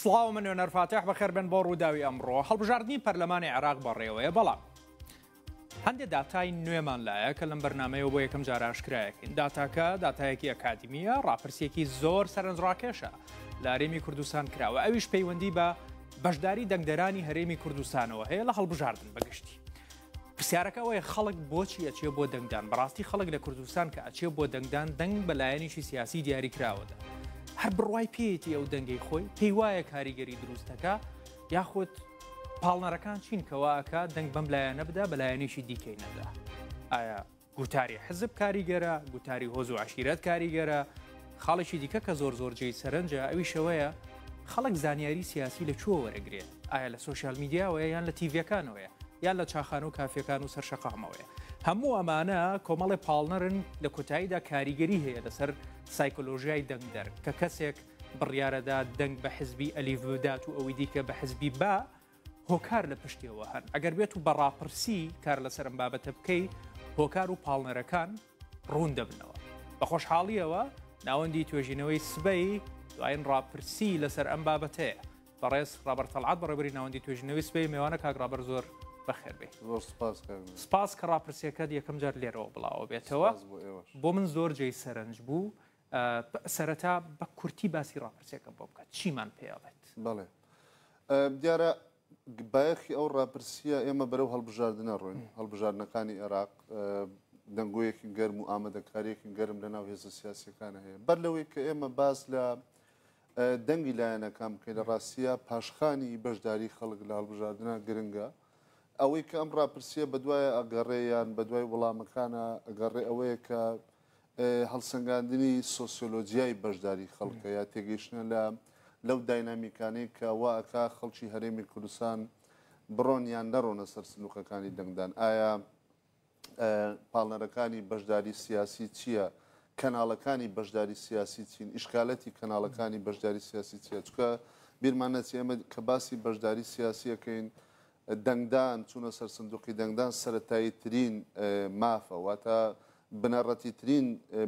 سڵاو من نوێنەر فاتح بەخێربێن بۆ ڕووداوی ئەمڕۆ هەڵبژاردنی پەرلەمانی عێراق بەڕێوەیە بەڵام هەندێک داتای نوێمان لایە کە لەم بەرنمەیەوە بۆ یەکەم جار ئاشکرایەکەین داتاکە داتایەکی ئەکادیمیە ڕاپرسیەکی زۆر سەرنجڕاکێشە لە هەرێمی کوردستان کراوە ئەویش پەیوەندی بە بەشداری دەنگدەرانی هەرێمی کوردستانەوە هەیە لە هەڵبژاردن بەگشتی پرسیارەکە ئەوەیە خەڵک بۆچی ئەچێ بۆ دەنگدان؟ بەڕاستی خەڵک لە کوردستان کە ئەچێ بۆ دەنگدان دەنگ بە لایەنێکی سیاسی دیاریکراوە دە هەر بڕوای پێیەتی ئەو دەنگەی خۆی پێی وایە کاریگەری دروستەکە یاخود پاڵنەرەکان چین کەوا ئەکا دەنگ بەم لایەنە بدا بە لایەنێکی دیکەی نەدا ئایا گوتاری حزب کاریگەرە گوتاری هۆز و عشیرەت کاریگەرە خاڵێکی دیکە کە زۆر زۆر جێی سەرنجە ئەویش ئەوەیە خەڵک زانیاری سیاسی لە کوێوە وەرەگرێ؟ ئایا لە سۆشیال میدیاوەیە یان لە تیڤیەکانەوەیە یان لە چاخانە و کافیەکان و سەر شەقامەوەیە؟ هەموو ئەمانە کۆمەڵێ پاڵنەرن لە کۆتاییدا کاریگەری هەیە لەسەر سایکۆلۆژیای دەنگدەر کە کەسێک بڕیارەدا دەنگ بە حزبی ئەلیف بدات و ئەوی دیکە بە حزبی با هۆکار لە پشتیەوە هەن ئەگەر بێت و بە ڕاپرسی کار لەسەر ئەم بابەتە بکەی هۆکار و پاڵنەرەکان ڕوون دەبنەوە بە خۆشحاڵیەوە ناوەندی توێژینەوەی سبەی دوایین ڕاپرسی لەسەر ئەم بابەتەیە بەڕێز ڕابەر تەڵعەت بەڕێوەبەری ناوەندی توێژینەوەی سبەی مێوانە کاک ڕابەر زۆر بەخێر بێی. زۆر سپاس کاک. سپاس کە ڕاپرسیەکەت یەکەم جار لێرەوە بڵاوە بێتەوە بۆ من زۆر جێی سەرنج بوو سەرەتا بە کورتی باسی ڕاپرسیەکەم بۆ بکە چیمان پێ ئەڵێت؟ بەڵێ دیارە بایەخی ئەو ڕاپرسیە ئێمە بەرەو هەڵبژاردنە ڕۆین هەڵبژاردنەکانی عێراق دەنگۆیەکی گەرم و ئامادەکاریەکی گەرم لە ناو هێزە سیاسەکانە هەیە بەر لەوەی کە ئێمە باس لە دەنگی لایەنەکان بکەین لە ڕاستیە پاشخانی بەشداری خەڵک لە هەڵبژاردنە گرنگە ئەوەی کە ئەم ڕاپرسیە بەدوای ئەگەڕێ یان بەدوای وەڵامەکانە ئەگەڕێ ئەوەیە کە هەڵسەنگاندنی سۆسیۆلۆجیای بەشداری خەڵکە یا تێگەیشتنە لە لەو داینامیکانەی کە وا ئەکا خەڵکی هەرێمی کوردستان بڕۆن یان نەڕۆنە سەر سندوقەکانی دەنگدان. ئایا پاڵنەرەکانی بەشداری سیاسی چییە؟ کەناڵەکانی بەشداری سیاسی چین؟ ئیشکالەتی کەناڵەکانی بەشداری سیاسی چییە؟ چونکە بیرمان نەچێ ئێمە کە باسی بەشداری سیاسی ئەکەین دەنگدان، چوونە سەر سندوقی دەنگدان سەرەتاییترین مافە، واتە بنەڕەتیترین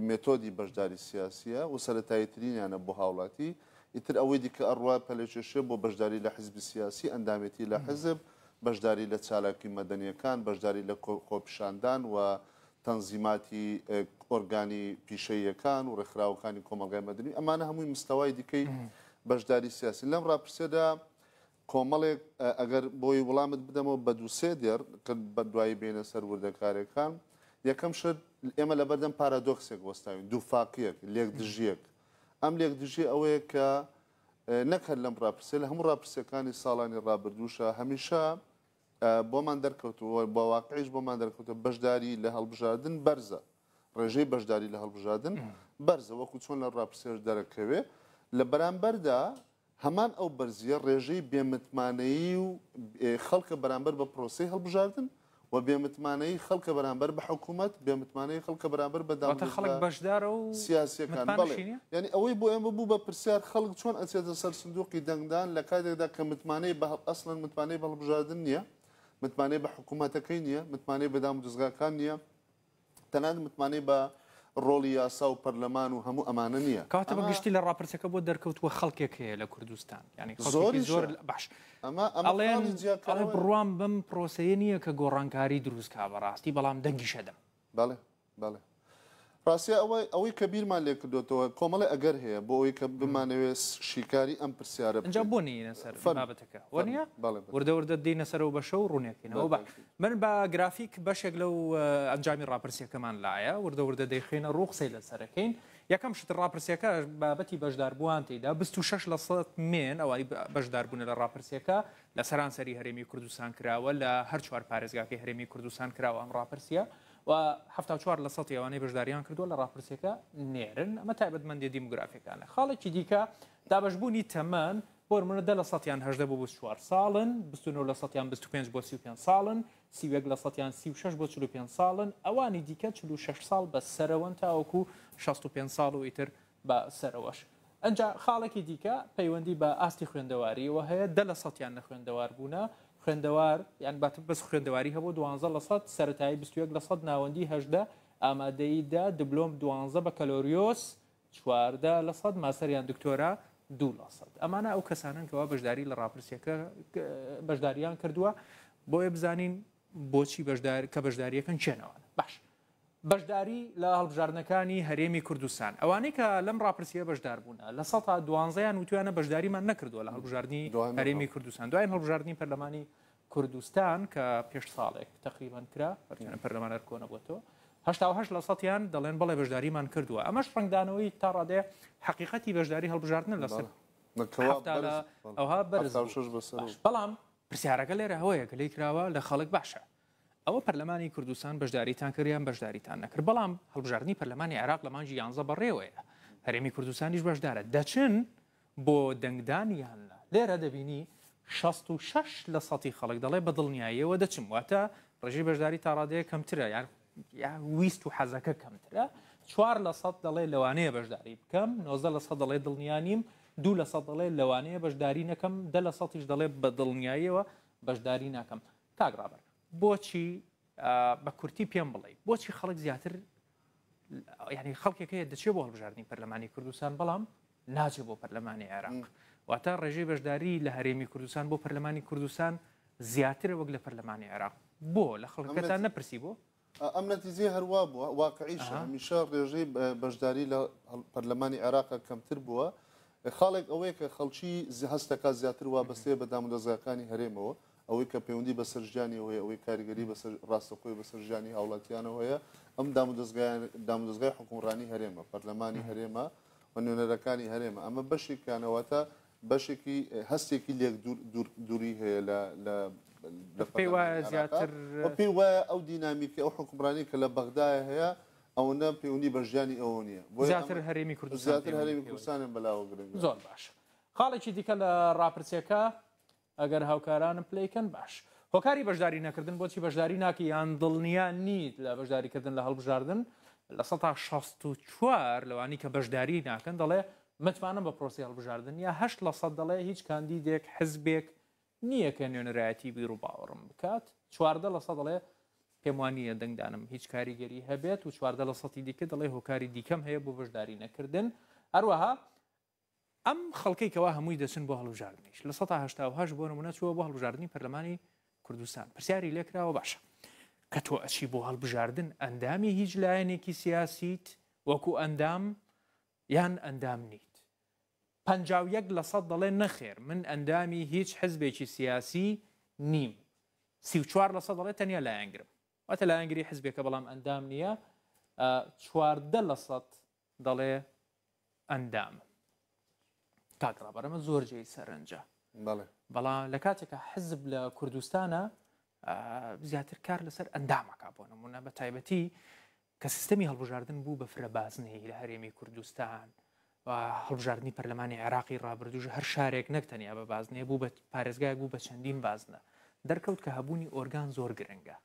مێتۆدی بەشداری سیاسییە و سەرەتاییترینیانە بۆ هاوڵاتی، ئیتر ئەوەی دیکە ئەڕوا پەلکێشێ بۆ بەشداری لە حزبی سیاسی، ئەندامێتی لە حزب، بەشداری لە چالاکی مەدەنییەکان، بەشداری لە خۆپیشاندان و تەنزیماتی ئۆرگانی پیشەییەکان و ڕێکخراوەکانی کۆمەڵگای مەدەنی، ئەمانە هەمووی مستەوای دیکەی بەشداری سیاسین. لەم ڕاپرسییەدا کۆمەڵێک ئەگەر بۆی وڵامت بدەمەوە بە دوو سێ دێڕ کە بە دوایی بێینە سەر وردەکارێکان یەکەم شت ئێمە لەبەردەم پارادۆکسێک وەستاوین دووفاقیەک لێکدژیەک ئەم لێکدژی ئەوەیە کە نەک هەر لەم ڕاپرسیە لە هەموو ڕاپرسیەکانی ساڵانی ڕابردووشە هەمیشە بۆمان دەرکەوتووە بە واقعیش بۆمان دەرکەوتە بەشداری لە هەڵبژاردن بەرزە ڕێژەی بەشداری لە هەڵبژاردن بەرزە وەکو چۆن لە ڕاپرسیەش دەرەکەوێ لە بەرامبەردا هەمان ئەو بەرزییە ڕێژەی بێمتمانەیی و خەڵکە بەرامبەر بە پرۆسەی هەڵبژاردن و بێمتمانەیی خەڵکە بەرامبەر بە حکوومەت، بێمتمانەیی خەڵکە بەرامبەر بە واتە خەڵک دامودەزگا بەشدارە و سیاسییەکان. بەڵێ، متمانەشی نییە؟ یانی ئەوەی بۆ ئێمە بوو بە پرسیار خەڵک چۆن ئەچێتە سەر سندووقی دەنگدان لە کاتێکدا کە متمانەی بە ئەسڵەن متمانەی بە هەڵبژاردن نییە، متمانەی بە حکوومەتەکەی نییە، متمانەی بە دامودەزگاکان نییە. تەنانەت متمانەی بە ڕۆڵی یاسا و پەرلەمان و هەموو ئەمانە نییە. کەواتە بە ئەمە گشتی لە ڕاپرسەکە بۆت دەرکەوتووە خەڵکێک هەیە لە کوردستان یانی خەڵکێکی زۆر زۆریشە. باش ئەمە ئەمە ئەڵێن خاڵی ئەڵێ جیاکەرەوەیە. بڕوام بەم پرۆسەیە نییە کە گۆڕانکاری دروست کا بەڕاستی بەڵام دەنگیش ئەدەم. بەڵێ بەڵێ. ڕاستیە ئەوە ئەوەی کە بیرمان لێ کردۆتەوە کۆمەڵێ ئەگەر هەیە بۆ ئەوەی کە بمانەوێ شیکاری ئەم پرسیارە ئینجا بکەین. بۆ نەیەینە سەر فەرموو بابەتەکە وەنیە؟ فەرموو بەڵێ بەڵێ. وردە وردە دێینە سەر ئەو بەشە و ڕوونیەکەینەوە. با بەتەئکید. من بە گرافیک بەشێک لەو ئەنجامی ڕاپرسیەکەمان لایە وردە وردە دەیخەینە ڕوو قسەی لەسەرەکەین. یەکەم شت ڕاپرسیەکە بابەتی بەشداربووان تێیدا 26 لە سەد مێن ئەوانی بەشداربوونە لە ڕاپرسیەکە لە سەرانسەری هەرێمی کوردستان کراوە لە هەر چوار پارێزگاکەی هەرێمی کوردستان کراوە ئەم ڕاپرسیە و 74 لە سەتی ئەوانەی بەشداریان کردووە لە ڕاپرسیەکە نێرن ئەمە تایبەتمەندیە دیموگرافیەکانە خاڵێکی دیکە دابەشبوونی تەمەن بۆ نمونە 10 لە سەتیان 18 بۆ 24 ساڵن 29 لە سەتیان 25 بۆ 35 ساڵن 31 لە سەتیان 36 بۆ 45 ساڵن ئەوانی دیکە 46 ساڵ بە سەرەوەن تاوەکو 65 ساڵ و ئیتر بە سەرەوەش. ئەنجا خاڵێکی دیکە پەیوەندی بە ئاستی خوێندەواریەوە هەیە، 10 لە سەتیان نەخوێندەوار بوونە، خوێندەوار یان بات بەس خوێندەواری هەبوو 12 لە سەد، سەرەتایی 21 لە سەد، ناوەندی 18، ئامادەیی 10، دبلۆم 12، بەکەلۆریۆس 14 لە سەد، ماستەر یان دکتۆرا دوو لە سەد. ئەمانە ئەو کەسانەن کەوا بەشداری لە ڕاپرسیەکە بەشداریان کردووە بۆیە بزانین بۆچی بەشدار کە بەشداریەکەن چێنەوە باش بەشداری لە هەڵبژاردنەکانی هەرێمی کوردستان ئەوانەی کە لەم ڕاپرسیە بەشدار بوونە لە سەتا دوانزەیان وتویانە بەشداریمان نەکردووە لە هەڵبژاردنی هەرێمی کوردستان دوایین هەڵبژاردنی پەرلەمانی کوردستان کە پێش ساڵێک تقریبان کرا هەرچەنە پەرلەمان هەر کۆنەبووەتەوە 88 لە سەتیان دەڵێن بەڵێ بەشداریمان کردووە ئەمەش ڕەنگدانەوەی تا ڕادەیە حەقیقەتی بەشداری هەڵبژاردنە لەسەر ئەوها بەرز بەڵام پرسیارەکە لێرە هەوەیە کە لی کراوە لە خەڵک باشە ئەوە پەرلەمانی کوردستان بەشداریتان کرد یان بەشداریتان نەکرد بەڵام هەڵبژاردنی پەرلەمانی عێراق لە مانگی یانزە بەڕێوەیە هەرێمی کوردستانیش بەشدارە دەچن بۆ دەنگدان یان نا؟ لێرە دەبینی 66 لە سەتی خەڵک دەڵێ بە دڵنیاییەوە دەچم، واتە ڕێژەی بەشداری تا ڕادەیەک کەمترە یان ویست و حەزەکە کەمترە. 4% دەڵێ لەوانەیە بەشداری بکەم، 19% دەڵێ دڵنیا نیم، 2% دەڵێ لەوانەیە بەشداری نەکەم، 10 لە سەتیش دەڵێ بە دڵنیاییەوە بەشداری ناکەم. کاک ڕابەر بۆچی بە کورتی پێم بڵێ بۆچی خەڵک زیاتر ینی خەڵکێک هەیە دەچێت بۆ هەڵبژاردننی پەرلەمانی کوردستان بەڵام ناچێت بۆ پەرلەمانی عێراق واتە ڕێژەی بەشداری لە هەرێمی کوردستان بۆ پەرلەمانی کوردستان زیاترە وەک لە پەرلەمانی عێراق بۆ لە خەڵکەتان نەپرسی بۆ ئەم نەتیجەی هەروا بووە واقعیشە هەمیشە ڕێژەی بەشداری لە پەرلەمانی عێراق کەمتر بووە خاڵێک ئەوەیە کە خەڵکی هەستەکە زیاتر وابەستەیە بە دامودەزگاکانی هەرێمەوە ئەوەی کە پەیوەندی بەسەر ژیانیەوە هەیە، ئەوەی کاریگەری بەسەر ڕاستەوخۆی بەسەر ژیانی هاوڵاتیانەوە هەیە، ئەم دامودەزگای حوکمڕانی هەرێمە، پەرلەمانی هەرێمە و نوێنەرەکانی هەرێمە. ئەمە بەشێکیانە، واتە بەشێکی هەستێکی لێک دووری هەیە لە لە لە پێی وایە زیاتر پێی وایە ئەو دینامیکی ئەو حوکمڕانی کە لە بەغدایە هەیە ئەوەنە پەیوەندی بە ژیانی ئەوە نییە. زیاتر هەرێمی کوردستان زیاتر هەرێمی کوردستانیان بەلاوە گرنگە. زۆر باش. خاڵێکی دیکە لە ڕاپرسیەکە ئەگەر هاوکارانم play کەن باش. هۆکاری بەشداری نەکردن بۆچی بەشداری ناکەی یان دڵنیا نیت لە بەشداریکردن لە هەڵبژاردن 64% لەوانی کە بەشداری ناکەن دەڵێ متمانەم بە پرۆسی هەڵبژاردن یا 8% دەڵێ هیچ کاندیدێک حزبێک نییە کە نوێنەرایەتی بیر و باوەڕم بکات 14% دەڵێ پێم وانییە دەنگدانم هیچ کاریگەری هەبێت و 14 لە سەتی دیکە دەڵێ هۆکاری دیکەم هەیە بۆ بەشداری نەکردن هەروەها ئەم خەڵکەی کەوا هەمووی دەچن بۆ هەڵبژاردنیش 88% بۆ نمونە چووە بۆ هەڵبژاردنی پەرلەمانی کوردستان پرسیاری لێکراوە باشە کە تۆ ئەچی بۆ هەڵبژاردن ئەندامی هیچ لایەنێکی سیاسیت وەکو ئەندام یان ئەندام نیت 51% دەڵێ نەخێر من ئەندامی هیچ حزبێکی سیاسی نیم 34% دەڵێ تەنیا لایەنگرم واتە لایەنگری حزبێکە بەڵام ئەندام نییە 14% دەڵێ ئەندام. کاک ڕابەر ئەمە زۆر جێی سەرنجە. بەڵێ. بەڵام لە کاتێکا حزب لە کوردستانە زیاتر کار لەسەر ئەندامەکە بۆ نمونە بە تایبەتی کە سیستەمی هەڵبژاردن بوو بە فرە بازنەیە لە هەرێمی کوردستان و هەڵبژاردنی پەرلەمانی عێراقی ڕابردوش هەر شارێک نەک تەنیا بە بازنەیە بوو بە پارێزگایەک بوو بە چەندین بازنە دەرکەوت کە هەبوونی ئۆرگان زۆر گرنگە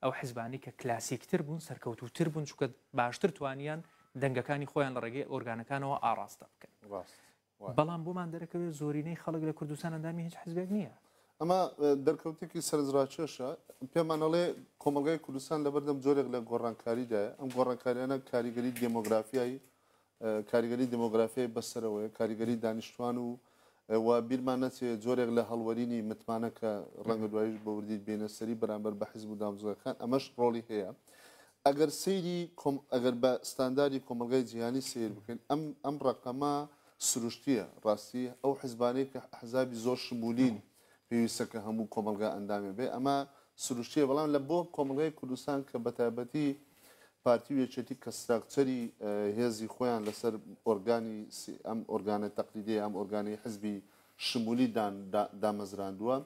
ئەو حزبانی کە کلاسیکتر بوون سەرکەوتووتر بوون چونکە باشتر توانیان دەنگەکانی خۆیان لە ڕێگەی ئۆرگانەکانەوە ئاڕاستە بکەن. بەڵام بۆمان دەرەکەوێت زۆرینەی خەڵک لە کوردستان ئەندامی هیچ حزبێک نییە. ئەمە دەرکەوتێکی سەرنجڕاکێشە، پێمان ئەڵێ کۆمەڵگای کوردستان لەبەردەم جۆرێک لە گۆڕانکاریدایە، ئەم گۆڕانکاریانە کاریگەری دێمۆگرافیای کاریگەری دیمۆگرافیای بەسەرەوەیە، کاریگەری دانیشتوان و و بیرمان نەچێ جۆرێک لە هەڵوەرینی متمانە کە ڕەنگە دواییش بە وردی بێنە سەری بەرامبەر بە حیزب و دامەزراوەکان ئەمەش ڕۆڵی هەیە. ئەگەر سەیری کۆم ئەگەر بە ستانداری کۆمەڵگای جیهانی سەیر بکەین ئەم ئەم ڕەقەمە سروشتییە ڕاستی ئەو حیزبانەی کە ئەحزابی زۆر شمولین پێویستە کە هەموو کۆمەڵگا ئەندامێ بێ ئەمە سروشتیە بەڵام لە بۆ کۆمەڵگای کوردستان کە بەتایبەتی پارتی و یەکێتی کە ستراکچەری هێزی خۆیان لەسەر ئۆرگانی ئەم ئۆرگانە تەقلیدیە ئەم ئۆرگانی حزبی شمولی دامەزراندووە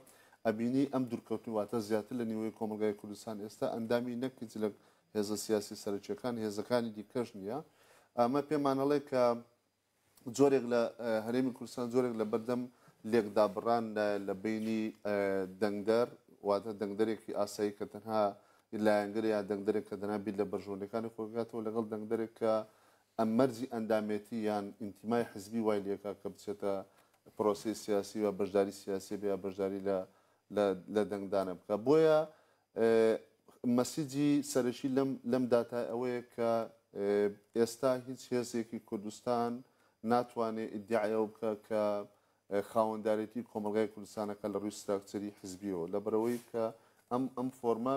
ئەبینی ئەم دوورکەوتن واتە زیاتر لە نیوەی کۆمەڵگای کوردستان ئێستا ئەندامی نەک هیچ لە هێزە سیاسی سەرەکیەکان هێزەکانی دیکەش نییە ئەمە پێمانەڵێ کە جۆرێک لە هەرێمی کوردستان جۆرێک لە بەردەم لێکدابڕان لە بینی دەنگدەر واتە دەنگدەرێکی ئاسایی کە تەنها لایەنگر یا دەنگدەرێک کە تەنها بیر لە بەرژەوەندیەکانی خۆی بکاتەوە لەگەڵ دەنگدەرێک کە ئەم مەرجی ئەندامێتی یان ئینتیمای حزبی وای لێکا کە بچێتە پرۆسەی سیاسی و بەشداری سیاسی بێ یا بەشداری لە لە دەنگدانە بکە بۆیە مەسیجی سەرەکی لەم لەم داتای ئەوەیە کە ئێستا هیچ هێزێکی کوردستان ناتوانێ ئیدیعای ئەوە بکا کە خاوەندارێتی کۆمەڵگای کوردستانەکە لە ڕووی ستراکچەری حزبیەوە، لەبەرئەوەی کە ئەم ئەم فۆرمە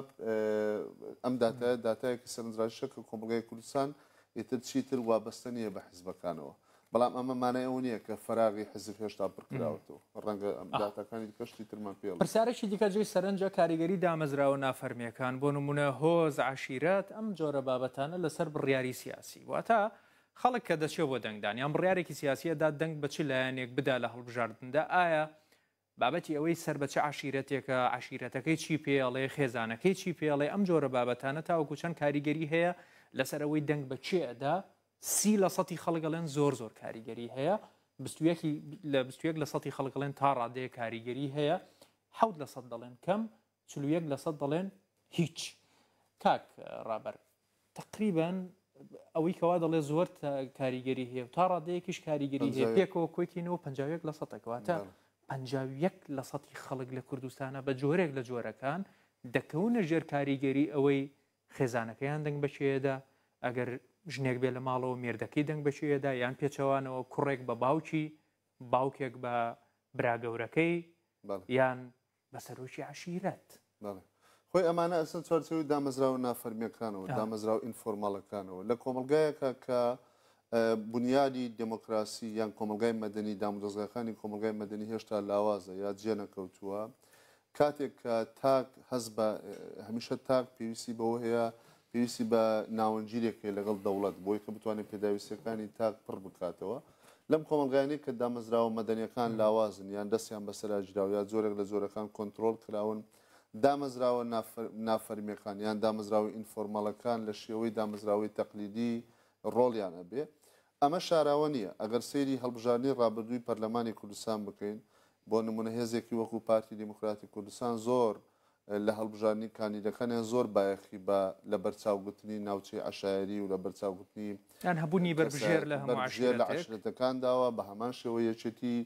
ئەم داتایە داتایەکی سەرنجڕاکیشە کە کۆمەڵگای کوردستان ئیتر چیتر وابەستە نییە بە حزبەکانەوە. بەڵام ئەمە مانای ئەوە نییە کە فەراغی حزب هێشتا پڕ کراوەتەوە. ڕەنگە ئەم داتاکانی دیکە شتی ترمان پێ بڵێن. پرسیارێکی دیکە جێی سەرنجە کاریگەری دامەزراوە نافەرمییەکان بۆ نموونە هۆز، عەشیرەت، ئەم جۆرە بابەتانە لەسەر بڕیاری سیاسی. واتە خەڵک کە دەچێ بۆ دەنگدان یان بڕیارێکی سیاسی ئەدات دەنگ بە چ لایەنێک بدا لە هەڵبژاردندا ئایا بابەتی ئەوەی سەر بە چ عەشیرەتێکە، عەشیرەتەکەی چی پێ ئەڵێ، خێزانەکەی چی پێ ئەڵێ، ئەم جۆرە بابەتانە تاوەکو چەند کاریگەری هەیە لەسەر ئەوەی دەنگ بە کێ ئەدا، 30 لە سەتی خەڵک ئەڵێن زۆر زۆر کاریگەری هەیە، 21 لە 21 لە سەتی خەڵک ئەڵێن تا ڕادەیە کاریگەری هەیە، 7 لە سەد دەڵێن کەم، 41 لە سەد دەڵێن هیچ. کاک ڕابەر تقریبا ئەوەی کەوا دەڵێ زۆر کاریگەری هەیە و تا ڕادەیەکیش کاریگەری هەیە پێکەوە کۆیکەینەوە 51 لە سەتەکە واتە 51 لە سەتی خەڵک لە کوردستانە بە جۆرێک لە جۆرەکان دەکەونە ژێر کاریگەری ئەوەی خێزانەکەیان دەنگ بەکێدا ئەگەر ژنێک بێ لە ماڵەوە مێردەکەی دەنگ بەکێدا یان پێچەوانەوە کوڕێک بە باوکی باوکێک بە برا گەورەکەی یان بە سەرۆکی عەشیرەت. بەڵێ. خۆی ئەمانە ئەچنە چوارچێوەی دامەزراوە نافەرمییەکانەوە، دامەزراوە ئینفۆرماڵەکانەوە. لە کۆمەڵگایەکا کە بونیادی دێمۆکراسی یان کۆمەڵگای مەدەنی، دامودەزگاکانی کۆمەڵگای مەدەنی هێشتا لاوازە یا جێنەکەوتووە، کاتێک کە تاک هەست بە هەمیشە تاک پێویستی بەوە هەیە پێویستی بە ناوەندگیرێک هەیە لەگەڵ دەوڵەت بۆی کە بتوانێت پێداویستیەکانی تاک پڕ بکاتەوە. لەم کۆمەڵگایانەی کە دامەزراوە مەدەنیەکان لاوازن یان دەستیان بەسەرا گیراوە یا جۆرێک لە جۆرەکان کۆنترۆڵ کراون، دامەزراوە نافەرمیەکان یان دامەزراوە ئینفۆرمەڵەکان لە شێوەی دامەزراوەی تەقلیدی ڕۆڵیان ئەبێ. ئەمە شاراوە نییە. ئەگەر سەیری هەڵبژاردنی ڕابردووی پەرلەمانی کوردستان بکەین، بۆ نموونە هێزێکی وەکوو پارتی دیموکراتی کوردستان زۆر لە هەڵبژاردنی کاندیدەکانیان زۆر بایەخی بە لەبەرچاوگرتنی ناوچەی عەشایەری و لەبەرچاوگرتنی یان هەبوونی بەربژێر لە هەموو بەربژێر لە عەشیرەتێک. عەشرەتەکان داوە، بە هەمان شێوە یەکێتی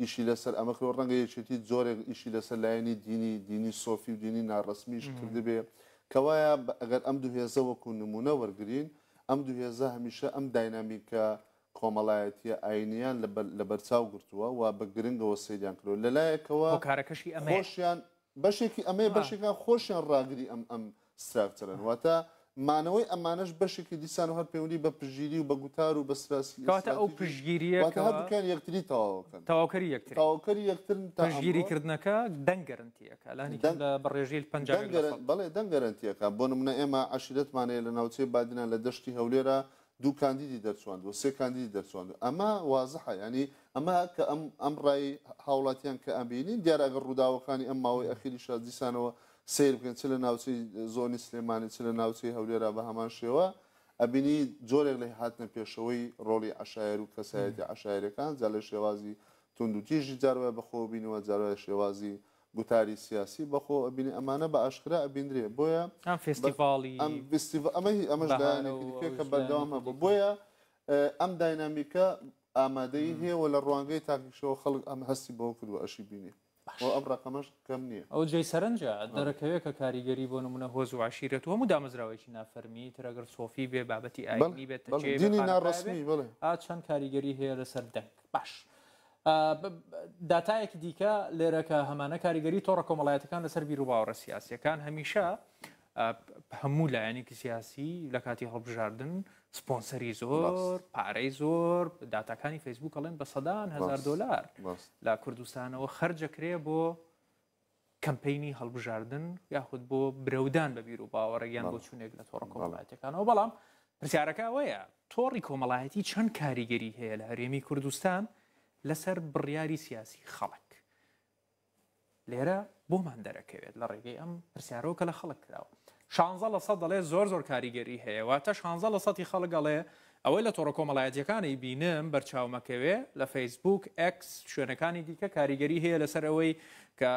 ئیشی لەسەر ئەمە کردووە، ڕەنگە یەکێتی جۆرێک ئیشی لەسەر لایەنی دینی، دینی سۆفی و دینی ناڕەسمیش کردبێ، کەوایە ئەگەر ئەم دوو هێزە وەکوو نموونە وەرگرین، ئەم دوو هێزە هەمیشە ئەم داینامیکە کۆمەڵایەتییە ئایینییان لەبەرچاو گرتووە و بە گرنگەوە سەیریان کردووە. لە لایەکەوە هۆکارەکەشی ئەمەیە. خۆشیان بەشێکی ئەمەیە، بەشێکیان خۆشیان ڕاگری ئەم ئەم ستراکچەرەن. واتە مانەوەی ئەمانەش بەشێکی دیسان و هەر پەیوەندی بە پشتگیری و بە گوتار و بە کەواتە ئەو ستراتیژی پشتگیرییە واتە کەوا هەردووکیان یەکتری تەواوەکەن. تەواوکەری یەکترین. تەواوکەری یەکترن تا پشتگیری ئەمڕۆ. کردنەکە دەنگ گەرەنتی ئەکا لانی کەم دەنگ لە بە ڕێژەی دەنگ 51 لە گەرەن سەد. بەڵێ دەنگ گەرەنتی ئەکا. بۆ نموونە ئێمە عەشیرەتمان هەیە لە ناوچەی بادینان لە دەشتی هەولێرا دوو کاندیدی دەرچواندووە، سێ کاندیدی دەرچواندووە. ئەمە وازحە، یانی ئەمە کە ئەم ئەم ڕای هاوڵاتیان کە ئەبینین، دیارە ئەگەر ڕووداوەکانی ئەم ماوەی ئەخیریشا دیسانەوە سەیر بکەین چ لە ناوچەی زۆنی سلێمانی چ لە ناوچەی هەولێرا بە هەمان شێوە ئەبینی جۆرێک لە هاتنە پێشەوەی ڕۆڵی عەشایەر و کەسایەتی عەشایەرەکان جا لە شێوازی توندوتیژی جار وایە بەخۆوە بینیوە جار وایە شێوازی گوتاری سیاسی بەخۆوە ئەبینێ ئەمانە بە ئاشکرا ئەبیندرێ بۆیە ئەم فێستیڤاڵی ئەم فێستیڤاڵ ئەمە ئەمەش بەهارە لایەنێکی و دیکەیە کە ئەویش بەردەوام لایەنێکی هەبوو دیکە. بۆیە ئەم داینامیکە ئامادەیی هەیە و لە ڕوانگەی تاکیشەوە خەڵک ئەم هەستی بەوە کردووە ئەشی بینی باش. و ئەم ڕەقەمەش کەم نییە. ئەوە جێی سەرنجە دەرەکەوێ کە کاریگەری بۆ نمونە هۆز و عەشیرەت و هەموو دامەزراوەیەکی نافەرمی تر ئەگەر سۆفی بێ بابەتی بەڵێ ئایینی بێ بەڵێ تەکیە بێ دینی خانەقایە بێ ناڕەسمی بەڵێ. ئا چەند کاریگەری هەیە لەسەر دەنگ باش داتایەکی دیکە لێرە کە هەمانە کاریگەری تۆڕە کۆمەڵایەتەکان لەسەر بیروباوەڕە سیاسیەکان هەمیشە هەموو لایەنێکی سیاسی لە کاتی هەڵبژاردن سپۆنسەری زۆر پارەی زۆر داتاکانی فەیسبوک ئەڵێن بە سەدان هەزار دۆلار لە کوردستانەوە خەرجەکرێ بۆ کەمپەینی هەڵبژاردن یاخود بۆ برەودان بە بیر و باوەڕێک یان بۆچوونێک لە تۆڕە کۆمەڵایەتیەکانەوە بەڵام پرسیارەکە ئەوەیە تۆڕی کۆمەڵایەتی چەند کاریگەری هەیە لە هەرێمی کوردستان لەسەر بڕیاری سیاسی خەڵک لێرە بۆمان دەرەکەوێت لە ڕێگەی ئەم پرسیارەوە کە لە خەڵک کراوە شانزە لە سەد دەڵێ زۆر زۆر کاریگەری هەیە واتە شانزە لە سەتی خەڵک ئەڵێ ئەوەی لە تۆڕە کۆمەڵایەتیەکانی بینم بەرچاومەکەوێ لە فەیسبوک، ئێکس، شوێنەکانی دیکە کاریگەری هەیە لەسەر ئەوەی کە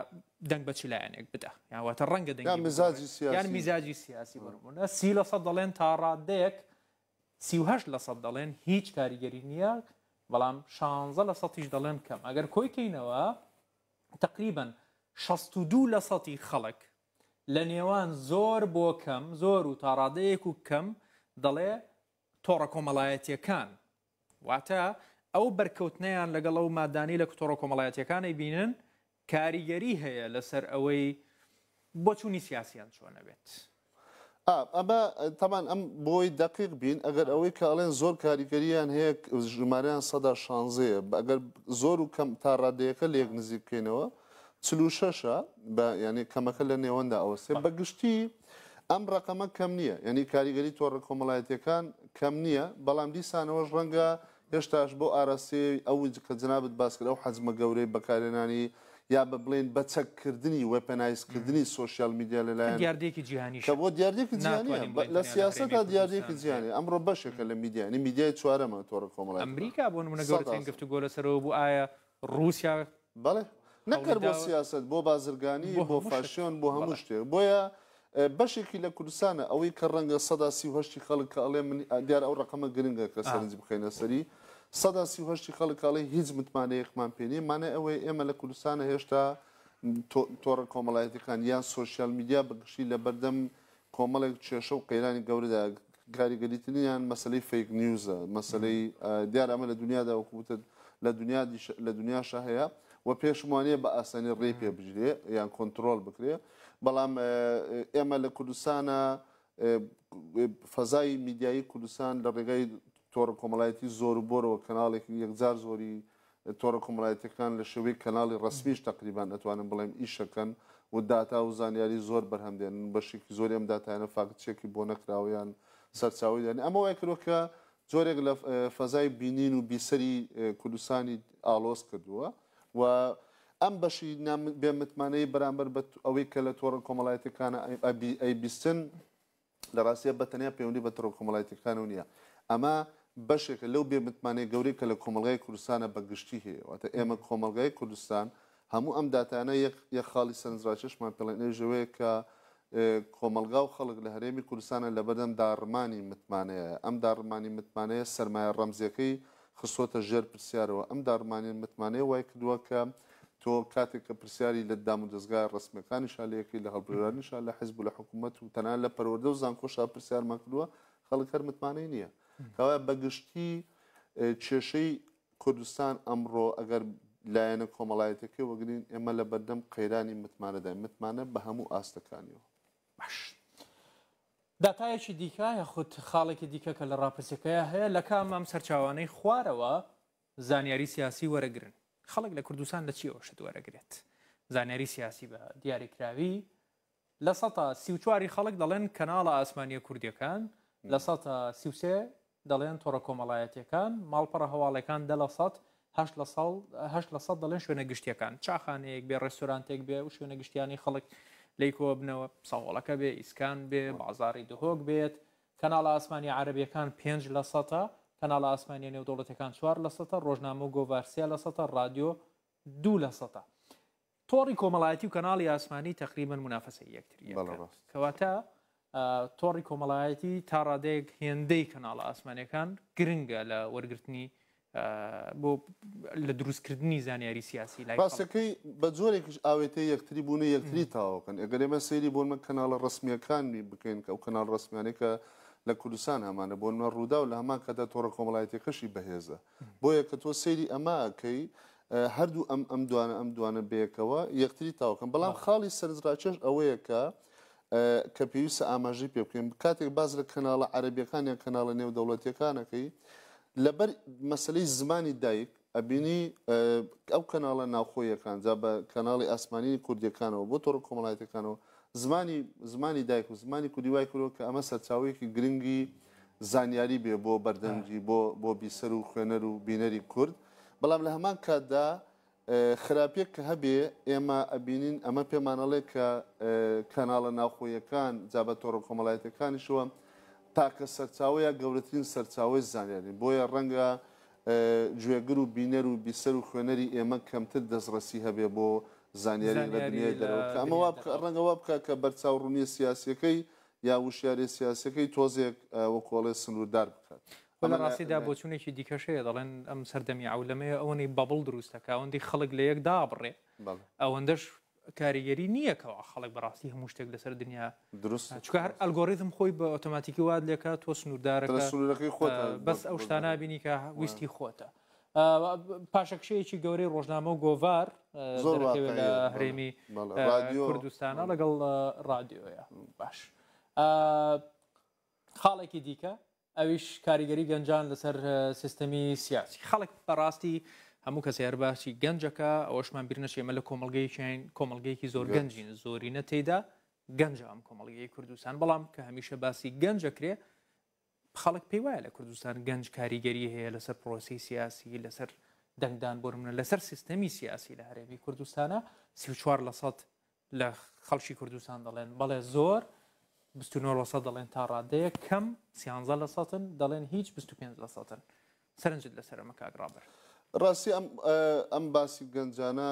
دەنگ بە چ لایەنێک بدا یان واتە ڕەنگە دەنگی یان میزاجی بگۆڕێت یان سیاسی. میزاجی سیاسی بۆ نموونە 30% دەڵێن تا ڕادەیەک 38% دەڵێن هیچ کاریگەری نییە بەڵام 16 لە سەتیش دەڵێن کەم ئەگەر کۆی کەینەوە تقریبا 62 لە سەتی خەڵک لە نێوان زۆر بۆ کەم زۆر و تاڕادەیەک و کەم دەڵێ تۆڕە کۆمەڵایەتیەکان واتە ئەو بەرکەوتنەیان لەگەڵ ئەو مادانەی لە تۆڕە کۆمەڵایەتیەکان ئەیبینن کاریگەری هەیە لەسەر ئەوەی بۆچوونی سیاسیان چۆنە بێت. ئەمە تەمان ئەم بۆی دەقیق بین ئەگەر ئەوەی کە ئەڵێن زۆر کاریگەریان هەیە ژمارەیان سەدا شانزەیە ئەگەر زۆر و کەم تا ڕادەیەکە لێک نزیک بکەینەوە 46ە بە یعنی کەمەکە لە نێوەندا ئەوەسێ بە گشتی ئەم ڕقەمە کەم نییە یعنی کاریگەری تۆڕە کۆمەڵایەتیەکان کەم نییە بەڵام دیسانەوەش ڕەنگە هێشتاش بەو ئاراستەیەی ئەو کە جەنابت باس کرد ئەو حەجمە گەورەی بەکارهێنانی یا بە بڵێین بە چەک کردنی weaponize کردنی سۆشیال میدیا لەلایەن دیاردەیەکی جیهانیشە کە بۆ دیاردەیەکی جیهانیە ناتوانین بڵێین لە تەنیا لە هەرێمی سیاسەتا دیاردەیەکی کوردستان هەیە. جیهانیە ئەمڕۆ بەشێکە لە میدیا یانی میدیای چوارەمە تۆڕە کۆمەڵایەتیەکان ئەمریکا بۆ نمونە سەدا گەورەترین سەد. گفتوگۆ لەسەرەوە بوو ئایا ڕووسیا بەڵێ نەک هەوڵی هەر بۆ داوە سیاسەت بۆ بازرگانی بۆ بۆ هەموو شت فاشیۆن بۆ هەموو بەڵێ. شتێک بۆیە بەشێکی لە کوردستانە ئەوەی کە ڕەنگە 38% ی خەڵک کە ئەڵێ من دیارە ئەو ڕەقەمە گرنگە کە سەرنج بخەینە سەری 38% ی خەڵک کە ئەڵێ هیچ متمانەیەکمان پێ نییە مانای ئەوەیە ئێمە لە کوردستانە هێشتا تۆڕە کۆمەڵایەتیەکان یان سۆشیال میدیا بە گشتی لە بەردەم کۆمەڵێک کێشە و قەیرانی گەورەدا کاریگەریترینیان مەسەلەی fake news ە، مەسەلەی دیارە ئەمە لە دنیادا وەکو وتت لە دنیا لە دنیاشا هەیە و پێشم وانییە بە ئاسانی ڕێی پێ بگیرێ یان کۆنترۆڵ بکرێ بەڵام ئێمە لە کوردستانە فەزای میدیایی کوردستان لە ڕێگای تۆڕە کۆمەڵایەتی زۆر و بۆرەوە کەناڵێکی یەکجار زۆری تۆڕە کۆمەڵایەتیەکان لە شێوەی کەناڵی ڕەسمیش تەقریبان ئەتوانم بڵێم ئیشەکەن و داتا و زانیاری زۆر بەرهەم دێنن بەشێکی زۆری ئەم داتایانە fact check ی بۆ نەکراوە یان سەرچاوەی دانی ئەمە وای کردوە کە جۆرێک لە فەزای بینین و بیسەری کوردستانی ئاڵۆز کردووە و ئەم بەشی بێ متمانەی بەرامبەر بە ئەوەی کە لە تۆڕە کۆمەڵایەتیەکانە ئەیبیستن لە ڕاستیا بە تەنیا پەیوەندی بە تۆڕە کۆمەڵایەتیەکانەوە نییە، ئەمە بەشێکە لەو بێ متمانەی گەورەی کە لە کۆمەڵگای کوردستانە بە گشتی هەیە، واتە ئێمە کۆمەڵگای کوردستان هەموو ئەم داتایانە یەک یەک خاڵی سەرنجڕاکێشمان پێڵێن ئەویش ئەوەیە کە کۆمەڵگا و خەڵک لە هەرێمی کوردستانە لەبەردەم داڕمانی متمانەیە، ئەم داڕمانی متمانەیە سەرمایە ڕەمزیەکەی خستۆتە ژێر پرسیارەوە، ئەم داڕمانی متمانەیە وای کردووە کە تۆ کاتێک کە پرسیاری لە دامودەزگا ڕەسمیەکانیشا لێ ئەکەی، لە هەڵبژاردنیشا، لە حیزب و لە حکوومەت و تەنانەت لە پەروەردە و زانکۆشا پرسیارمان کردووە، خەڵک هەر متمانەی نییە. کەوایە بە گشتی کێشەی کوردستان ئەمڕۆ ئەگەر لایەنە کۆمەڵایەتیەکەی وەگرین، ئێمە لە بەردەم قەیرانی متمانەداین، متمانە بە هەموو ئاستەکانیەوە. باش. داتایەکی دیکە یاخود خاڵێکی دیکە کە لە ڕاپرسیەکەیا هەیە، لە کام ئەم سەرچاوانەی خوارەوە زانیاری سیاسی وەرەگرن؟ خەڵک لە کوردستان لە چیەوە شت وەرەگرێت؟ زانیاری سیاسی بە دیاریکراوی 34% ی خەڵک دەڵێن کەناڵە ئاسمانیە کوردیەکان، 33% دەڵێن تۆڕە کۆمەڵایەتیەکان، ماڵپەڕە هەواڵەکان 10%، 8% دەڵێن شوێنە گشتیەکان، چاخانەیەک بێ، ڕێستۆرانتێک بێ و شوێنە گشتیانی خەڵک لێی کۆبنەوە، سەهۆڵەکە بێ، ئیسکان بێ، بازاڕی دهۆک بێت. کەناڵە ئاسمانیە عەرەبیەکان 5%ە، کەناڵە ئاسمانیە نێودەوڵەتیەکان 4%ە، ڕۆژنامە و گۆڤار 3%ە، ڕادیۆ 2%ە. تۆڕی کۆمەڵایەتی و کەناڵی ئاسمانی تەقریبەن مونافەسەی یەکتری بەڵێ ئەکەن. ڕاست. کەواتە تۆڕی کۆمەڵایەتی تا ڕادەیەک هێندەی کەناڵە ئاسمانیەکان گرنگە لە وەرگرتنی بۆ لە دروستکردنی زانیاری سیاسی لای خەڵک. ڕاستەکەی بە جۆرێکیش ئاوێتەی یەکتری بوون و یەکتری تەواوکەن. ئەگەر ئێمە سەیری بۆ نمونە کەناڵە ڕەسمییەکانی بکەین کە ئەو کەناڵ ڕەسمیانەی کە لە کوردستان هەمانە بۆ نمونە ڕووداو لە هەمان کاتدا تۆڕە کۆمەڵایەتیەکەشی بەهێزە. بۆیە کە تۆ سەیری ئەمە ئەکەی هەردوو ئەم ئەم دوانە ئەم دوانە بەیەکەوە یەکتری تاوکەن. بەڵام خاڵی سەرنجڕاکێش ئەوەیە کە کە پێویستە ئاماژەی پێ بکەین کاتێک باس لە کەناڵە عەرەبیەکان یان کەناڵە نێودەوڵەتیەکان ئەکەی لەبەر مەسەلەی زمانی دایک ئەبینی ئەو کەناڵە ناوخۆیەکان جا بە کەناڵی ئاسمانی کوردیەکانەوە بۆ تۆڕە کۆمەڵایەتەکانەوە زمانی زمانی دایک و زمانی کوردی وای کردووە کە ئەمە سەرچاوەیەکی گرنگی زانیاری بێ بۆ بەردەنگی بۆ بۆ بیسەر و خوێنەر و بینەری کورد بەڵام لە هەمان کاتدا خراپیەک کە هەبێ ئێمە ئەبینین ئەمە پێمان ئەڵێ کە کەناڵە ناوخۆیەکان جا بە تۆڕە کۆمەڵایەتیەکانیشەوە تاکە سەرچاوە یا گەورەترین سەرچاوەی زانیارین بۆیە ڕەنگە گوێگر و بینەر و بیسەر و خوێنەری ئێمە کەمتر دەستڕەسی هەبێ بۆ زانیاری لە دنیای دەرەوە کە ئەمە وا ڕەنگە وا بکا کە بەرچاوڕوونیە سیاسیەکەی یا وشیاریە سیاسیەکەی تۆزێک وەکو ئەڵێ سنووردار بکات. خۆ لە ڕاستیدا بۆچوونێکی دیکەش هەیە دەڵێن ئەم سەردەمی عەولەمەیە ئەوەنەی bubble دروست دەکا ئەوەندەی خەڵک لە یەک دابڕێ ئەوەندەش کاریگەری نییە کەوا خەڵک بەڕاستی هەموو شتێک لەسەر دنیا دروست چونکە هەر ئەلگۆریتم خۆی بە ئۆتۆماتیکی وات لێکا تۆ سنووردارەکە سنوورەکەی خۆت بەس ئەو شتانە بینی کە ویستی خۆتە. پاشەکشەیەکی گەورەی ڕۆژنامە و گۆڤار دەرەکەوێت لە هەرێمی کوردستانە لەگەڵ ڕادیۆیە باش. خاڵێکی دیکە ئەویش کاریگەری گەنجان لەسەر سیستەمی سیاسی خەڵک بەڕاستی هەموو کەسێ هەر باسی گەنجەکە ئەوەشمان بیر نەچێ ئێمە لە کۆمەڵگەیەکیین کۆمەڵگەیەکی زۆر گەنجین زۆرینە تێدا گەنجە ئەم کۆمەڵگەی کوردستان بەڵام کە هەمیشە باسی گەنجەکرێ خەڵک پێی وایە لە کوردستان گەنج کاریگەری هەیە لەسەر پرۆسی سیاسی لەسەر دەنگدان بۆ منە لەسەر سیستەمی سیاسی لە هەرێمی کوردستانە 34 لە سەد لە خەڵکی کوردستان دەڵێن بەڵێ زۆر، 29 لە سەد دەڵێن تا ڕادەیەک کەم، سیانزە لە سەتن دەڵێن هیچ، 25 لە سەتن. سەرنجت لەسەر ئەمە کاک ڕابەر؟ ڕاستی ئەم ئەم باسی گەنجانە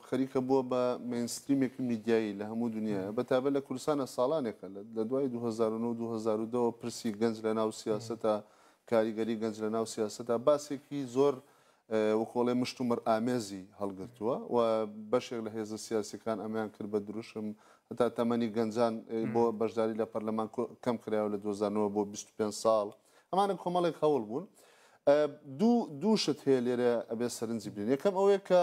خەریکە بووە بە mainstream ێکی میدیایی لە هەموو دنیاە بە تایبەت لە کوردستانە ساڵانێکە لە دوای 2009 2010 پرسی گەنج لە ناو سیاسەتە کاریگەری گەنج لە ناو سیاسەتە باسێکی زۆر وەکۆڵێ مشتومڕ ئامێزی هەڵگرتووە و بەشێک لە هێزە سیاسیەکان ئەمەیان کرد بە دروشم هەتا تەمەنی گەنجان بۆ بەشداری لە پەرلەمان کەم کرایەوە لە 2009 بۆ 25 ساڵ ئەمانە کۆمەڵێک هەوڵ بوون دوو شت هەیە لێرە ئەبێ سەرنجی بدەین یەکەم ئەوەیە کە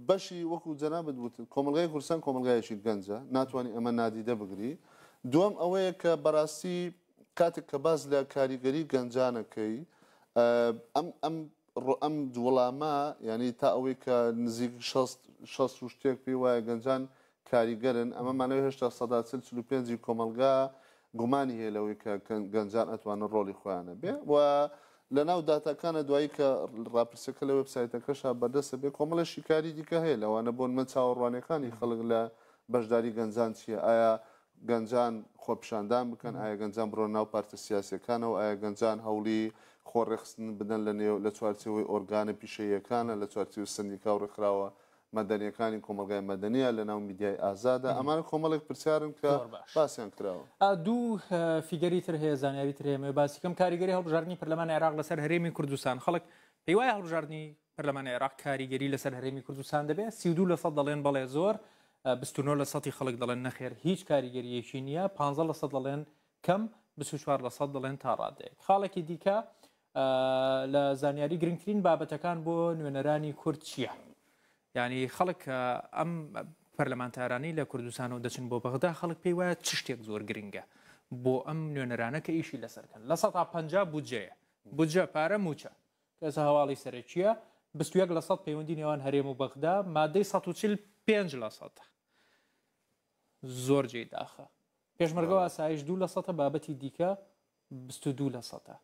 بەشی وەکو جەنابت وتت کۆمەڵگای کوردستان کۆمەڵگایەکی گەنجە ناتوانانی ئەمە نادیدە بگری دووەم ئەوەیە کە بەڕاستی کاتێک کە باس لە کاریگەری گەنجانەکەی ئەم ئەم ئەم وڵامە یعنی تا ئەوەی کە نزیک 60 و شتێک پێی وایە گەنجان کاریگەرن ئەمە مانەوەی هێشتا سەدا 40 45 کۆمەڵگا گومانی هەیە لەوەی کە گەنجان ئەتوانن ڕۆڵی خۆیانە بێ و لە ناو داتاکانە دوایی کە ڕاپرسەکە لە وێبسایتەکەشا بەردەستە بێ کۆمەڵە شیکاری دیکە هەیە لەوانە بۆن من چاوەڕوانەکانی خەڵک لە بەشداری گەنجان چییە ئایا گەنجان خۆپیشاندان بکەن، ئایا گەنجان بڕۆنە ناو پارتە سیاسیەکانەوە، ئایا گەنجان هەوڵی خۆ ڕێکخستن بدەن لە نێو لە چوارچێوەی ئۆرگانە پیشەییەکانە، لە چوارچێوەی سەندیکا و ڕێکخراوە مەدەنیەکانی کۆمەڵگای مەدەنیە، لە ناو میدیای ئازادە، ئەمانە کۆمەڵێک پرسیارن کە زۆر باش. باسیان کراوە. دوو figure ی تر هەیە، زانیاری تر هەیە، ئەمەوێ باسی کەم، کاریگەری هەڵبژاردنی پەرلەمانی عێراق لەسەر هەرێمی کوردستان، خەڵک پێی وایە هەڵبژاردنی پەرلەمانی عێراق کاریگەری لەسەر هەرێمی کوردستان دەبێت؟ 32 لە سەد دەڵێن بەڵێ زۆر، 29 لە سەدی خەڵک دەڵێن نەخێر هیچ کاریگەرییەکی نییە، 15 لە سەد دەڵێن کەم، 24 لە سەد دەڵێن تا ڕادەیەک. خاڵێکی دیکە لە زانیاری گرنگترین بابەتەکان بۆ نوێنەرانی کورد چییە؟ یعنی خەڵک ئەم پەرلەمانتارانەی لە کوردستانەوە دەچن بۆ بەغدا خەڵک پێی وایە چ شتێک زۆر گرنگە بۆ ئەم نوێنەرانە کە ئیشی لەسەرکەن لە سەدا 50 بودجەیە بودجە پارە موچە کە ئێستا هەواڵی سەرەکییە، 21 لە سەد پەیوەندی نێوان هەرێم و بەغدا، مادەی 140 پێنج لە سەدە. زۆر جێی داخە. پێشمەرگە و ئاسایش دوو لە سەدە، بابەتی دیکە 22 لە سەدە.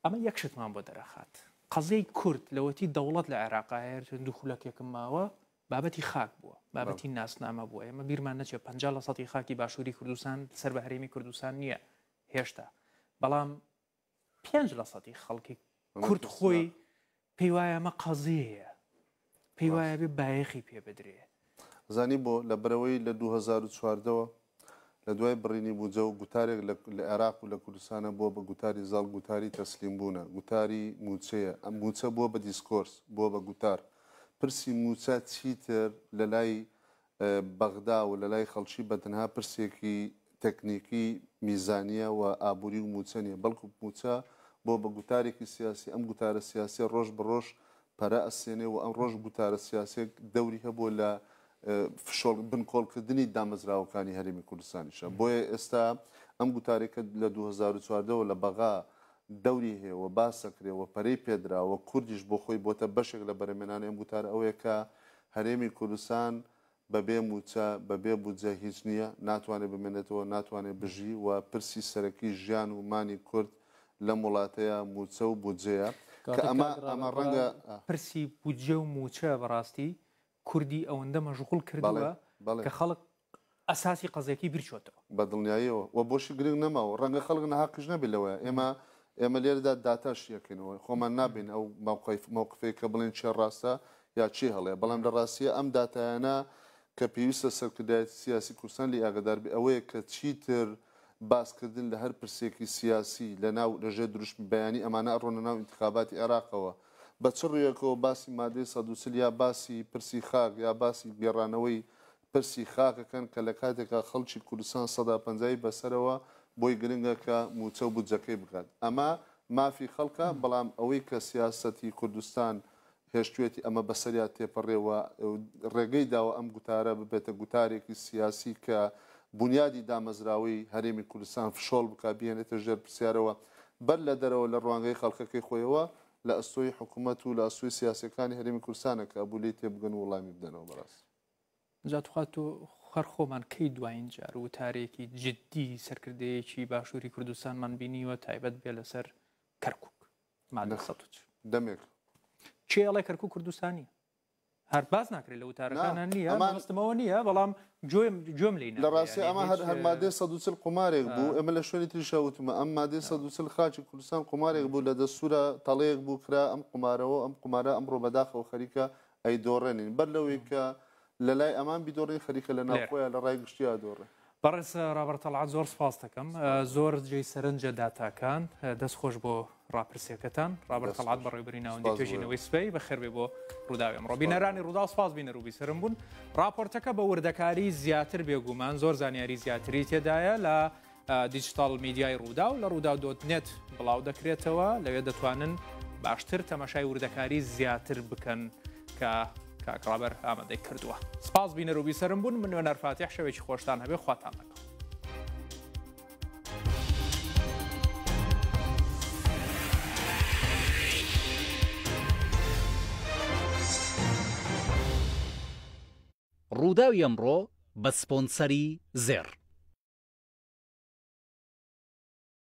ئەمە یەک شتمان بۆ دەرەخات. قەزیەی کورد لەوەتی دەوڵەت لە عێراقا هەیە، دوو خولەکێکم ماوە، بابەتی خاک بووە، بابەتی ناسنامە بووە. ئێمە بیرمان نەچێت 50 لە سەدی خاکی باشووری کوردستان سەر بە هەرێمی کوردستان نییە هێشتا. بەڵام پێنج لە سەدی خەڵکی کورد خۆی پێی وایە ئەمە قەزیەیە، پێی وایە بێ بایەخی پێ بدرێ. زانی بۆ؟ لە بەرەوەی لە 2014 وە لە دوای بڕینی بوجە و گوتارێک لە عێراق و لە کوردستانە بووە بە گوتاری زاڵ، گوتاری تەسلیم بوونە، گوتاری مووچەیە، ئەم مووچە بووە بە discourse، بووە بە گوتار. پرسی مووچە چیتر لە لای بەغدا و لەلای خەڵکی بە تەنها پرسێکی تەکنیکی میزانیە و ئابوری و موچە نیە، بەڵکو موچە بۆ بە گوتارێکی سیاسی، ئەم گوتارە سیاسیە ڕۆژ بە ڕۆژ پەرە ئەسێنێ و ئەم ڕۆژ گوتارە سیاسیە دەوری هەبووە لە فشۆڵ بنکۆڵکردنی دامەزراوەکانی هەرێمی کوردستانیشە. بۆیە ئێستا ئەم گوتارێک کە لە 2014 وە لە بەغا دەوری هەیە و باس ئەکرێ و پەرەی پێدرا و کوردیش بۆ خۆی بۆتە بەشێک لە بەرەمێنانی ئەم گوتارە ئەوەیە کە هەرێمی کوردستان بەبێ مووچە، بەبێ بودجە هیچ نییە، ناتوانێت بمێنێتەوە، ناتوانێت بژی و پرسی سەرەکی ژیان و مانی کورد لەم وڵاتەیە مووچە و بودجەیە کە کەواتە ئەمە کاک ئەمە ڕابەر ڕەنگە. پرسی بودجە و مووچە بەڕاستی کوردی ئەوەندە مەشغوڵ بەڵێ کردووە بەڵێ. کە خەڵک ئەساسی قەزیەکەی بیرچۆتەوە. بە دڵنیاییەوە و بۆشی گرنگ نەماوە، ڕەنگە خەڵک ناهەقیش نەبێت لەوەیا، ئێمە ئێمە لێرەدا داتا شیەکەینەوە، خۆمان نابین ئەو مەوقفەی کە بڵێین کێ ڕاستە یا کێ هەڵەیە، بەڵام لە ڕاستییا ئەم داتایانە کە پێویستە سەرکردایەتی سیاسی کوردستان لێی ئاگادار بێت ئەوەیە کە چیتر باسکردن لە هەر پرسێکی سیاسی لە ناو لە ژێر دروشمی بەیانی ئەمانە ئەڕۆنە ناو ئینتخاباتی عێراقەوە بە چ ڕوویەکەوە باسی مادەی 140 یا باسی پرسی خاک یا باسی گێڕانەوەی پرسی خاک ئەکەن کە لە کاتێکا خەڵکی کوردستان سەدا پەنجای بەسەرەوە بۆی گرنگە کە مووچە و بودجەکەی بکات. ئەمە مافی خەڵکە، بەڵام ئەوەی کە سیاسەتی کوردستان هێشتوێتی ئەمە بەسەریا تێپەڕێ و ڕێگەی داوە ئەم گوتارە ببێتە گوتارێکی سیاسی کە بونیادی دامەزراوەی هەرێمی کوردستان فشۆڵ بکا، بیهێنێتە ژێر پرسیارەوە بەر لە دەرەوە لە ڕوانگەی خەڵکەکەی خۆیەوە، لە ئەستۆی حکومەت و لە ئەستۆی سیاسیەکانی هەرێمی کوردستانە کە ئەبوو لێی تێبگەن و وڵامی بدەنەوە بەڕاستی. جا توخوا تۆ هەر خۆمان کەی دوایین جار وتارێکی جدی سەرکردەیەکی باشووری کوردستانمان بینیوە تایبەت بێ لەسەر کەرکک مادە 140 دەمێک کێ ئەڵێ کەرکک کوردستانیە هەر باس ناکرێت لە وتارەکانە نییە مەبەستمەوە نییە بەڵام گوێم لی لە ڕاستی ئەمە هەر هەر مادەی 140 قومارێک بوو ئێمە لە شوێنی تریشا وتمە ئەم مادەی 140 خاکی کوردستان قومارێک بوو لە دەستورە تەڵەیەک بوو کرا ئەم قومارەوە ئەم قومارە ئەمڕۆ بەداخەوە خەریکە ئەیدۆڕێنین بەر لەوەی کە لە لای ئەمان بیدۆڕین خەریکە لە ناوخۆیا لە ڕای گشتیا دۆڕێ. بەڕێز ڕابەر تەڵعەت زۆر سپاست دەکەم زۆر جێی سەرنجە داتاکان دەست خۆش بۆ ڕاپرسیەکەتان ڕابەر تەڵعەت بەڕێوبەری ناوەندی توێژینەوەی سبەی بەخێربێ بۆ ڕووداوی ئەمڕۆ بینەرانی ڕووداو سپاس بینەر و بیسەرم بوون ڕاپۆرتەکە بە وردەکاری زیاتر بێگومان زۆر زانیاری زیاتری تێدایە لە دیجیتاڵ میدیای ڕووداو لە ڕووداو dot net بڵاو دەکرێتەوە، لەوێ دەتوانن باشتر تەماشای وردەکاری زیاتر بکەن کە کاک ڕابەر ئامادەی کردووە. سپاس بینەر و بیسەرم بوون، من نوێنەر فاتیح شەوێکی خۆشتان هەبێ خواتان لەگەڵ. ڕووداوی ئەمڕۆ بە سپۆنسەری زێڕ.